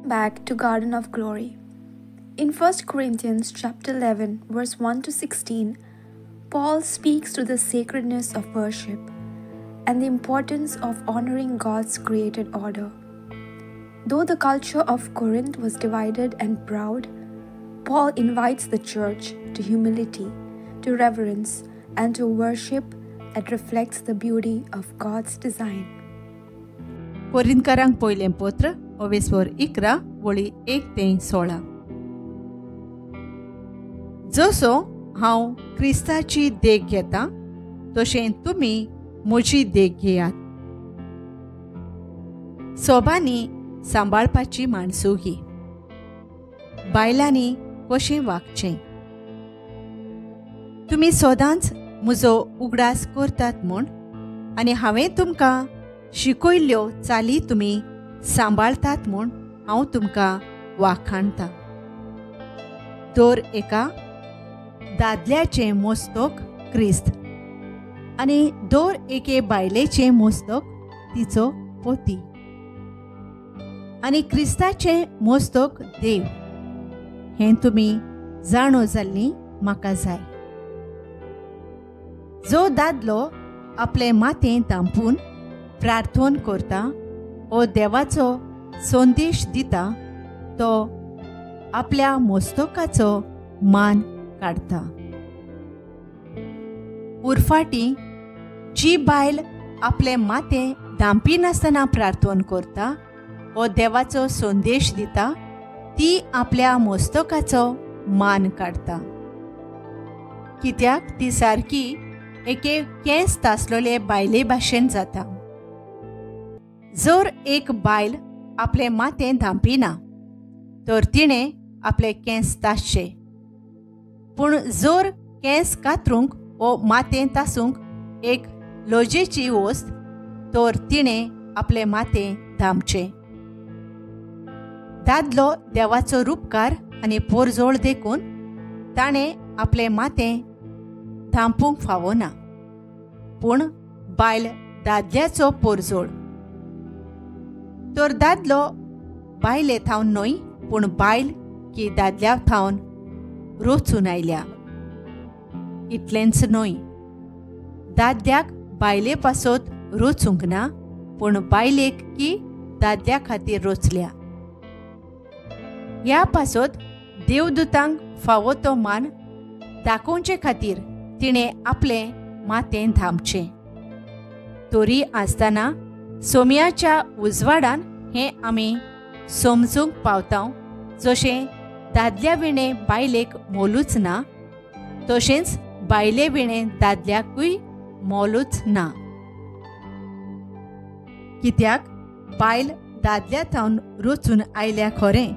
Back to Garden of Glory. In 1 Corinthians chapter 11, verse 1 to 16, Paul speaks to the sacredness of worship and the importance of honoring God's created order. Though the culture of Corinth was divided and proud, Paul invites the church to humility, to reverence, and to worship that reflects the beauty of God's design. कोरिंतकारांक पयलें पत्र ओवेस्वर 11 वळी 1 ते 16. जसो हांव क्रिस्ताची देख घेता तशें तुमी म्हजी देख घेयात. सोबांनी सांबाळपाची माणसुगी, बायलांनी कशें वागचें. तुमी सदांच म्हजो उगडास करतात म्हूण आनी हांवें तुमकां शिकयल्ल्यो चाली तुमी सांबाळतात म्हूण हांव तुमकां वाखाणता. दर एका दादल्याचें मस्तक क्रिस्त आनी दर एके बायलेचें मस्तक तिचो पती आनी क्रिस्ताचें मस्तक देव, हें तुमी जाणो जाल्लीं म्हाका जाय. जो दादलो आपलें माथें धांपून प्रार्थना करता ओ देवाचो संदेश दिता तो आपल्या मस्तकाचो मान काडटा. उरफाटी जी बायल आपलें माथें धांपिनासतना प्रार्थना करता ओ देवाचो संदेश दिता ती आपल्या मस्तकाचो मान काडटा. कित्याक ती सारकी एके केंस तासलेले बायले भाशेन जाता. जर एक बायल आपलें माथें धांपिना तर तिणें आपले केंस तासचे, पूण जर केंस कातरूंक वो माथें तासूंक एक लजेची वस्त तर तिणें आपलें माथें धांपचें. दादलो देवाचो रुपकार आनी पोरजोळ देखून ताणें आपलें माथें धांपूंक फावना, पूण बायल दादल्याचो पोरजोळ. तर दादलो बायले थावन न्हय, पूण बायल की दादल्या थावन रोचून आयल्या. इतलेंच न्हय, दादल्याक बायले पासत रोचूंक ना, पूण बायलेक की दादल्या खातीर रोचल्या. ह्या पासत देवदूतांक फावो तो मान दाखोवचे खातीर तिणें आपलें माथें धांपचें. तरी आसतना सोम्याच्या उजवाडान हें आमी समजूंक पावता, जशें दादल्या विणें बायलेक मोलूच ना तशेंच बायले विणें दादल्याकूय मोलूच ना. कित्याक बायल दादल्या थावन रोचून आयल्या खरें,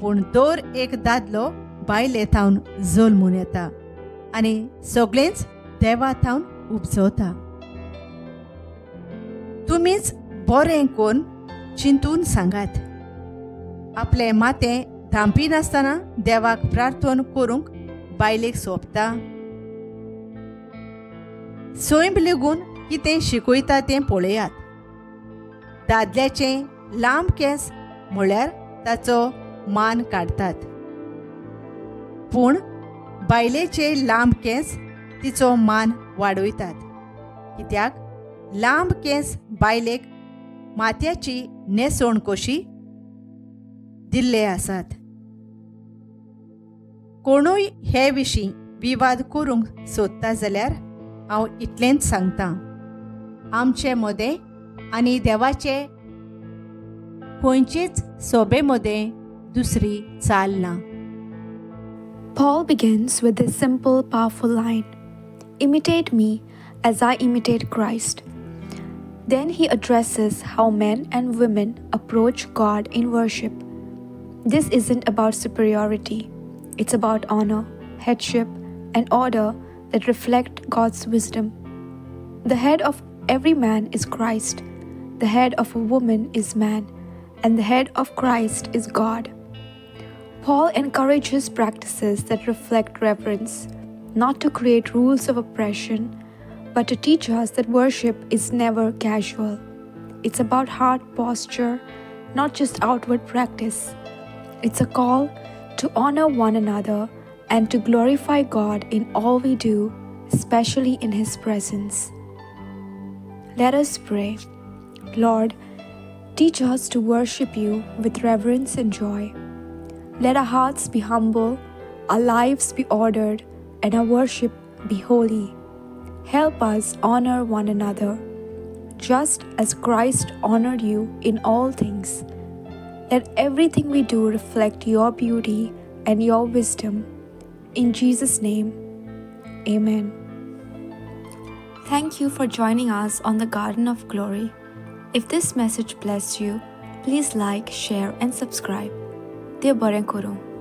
पूण दर एक दादलो बायले थावन जल्मून येता आनी सगळेंच देवा थावन उपजवता. तुमीच बरें करून चिंतून सांगात. आपलें माथें धांपिनासतना देवाक प्रार्थना करूंक बायलेक सोंपता? सैम लेगून कितें शिकयता तें पळयात. दादल्याचें लांब केंस म्हळ्यार ताचो मान काडटात, पूण बायलेचे लांब केंस तिचो मान वाडयतात. कित्याक लांब केंस बायलेक माथ्याची न्हेसवण कशी दिल्ले आसात. कोणूय हे विशीं विवाद करूंक सोदता जाल्यार हांव इतलेंच सांगता, आमचे मदें आनी देवाचे खंयचेच सोबे मदें दुसरी चाल ना. Paul begins with this simple, powerful line, "Imitate me as I imitate Christ." Then he addresses how men and women approach God in worship. This isn't about superiority. It's about honor, headship, and order that reflect God's wisdom. The head of every man is Christ, the head of a woman is man, and the head of Christ is God. Paul encourages practices that reflect reverence, not to create rules of oppression, but to teach us that worship is never casual. It's about heart posture, not just outward practice. It's a call to honor one another and to glorify God in all we do, especially in His presence. Let us pray. Lord, teach us to worship you with reverence and joy. Let our hearts be humble, our lives be ordered, and our worship be holy. Help us honor one another, just as Christ honored you in all things. Let everything we do reflect your beauty and your wisdom. In Jesus' name, amen. Thank you for joining us on the Garden of Glory. If this message blessed you, please like, share, and subscribe. Dev बरें करूं.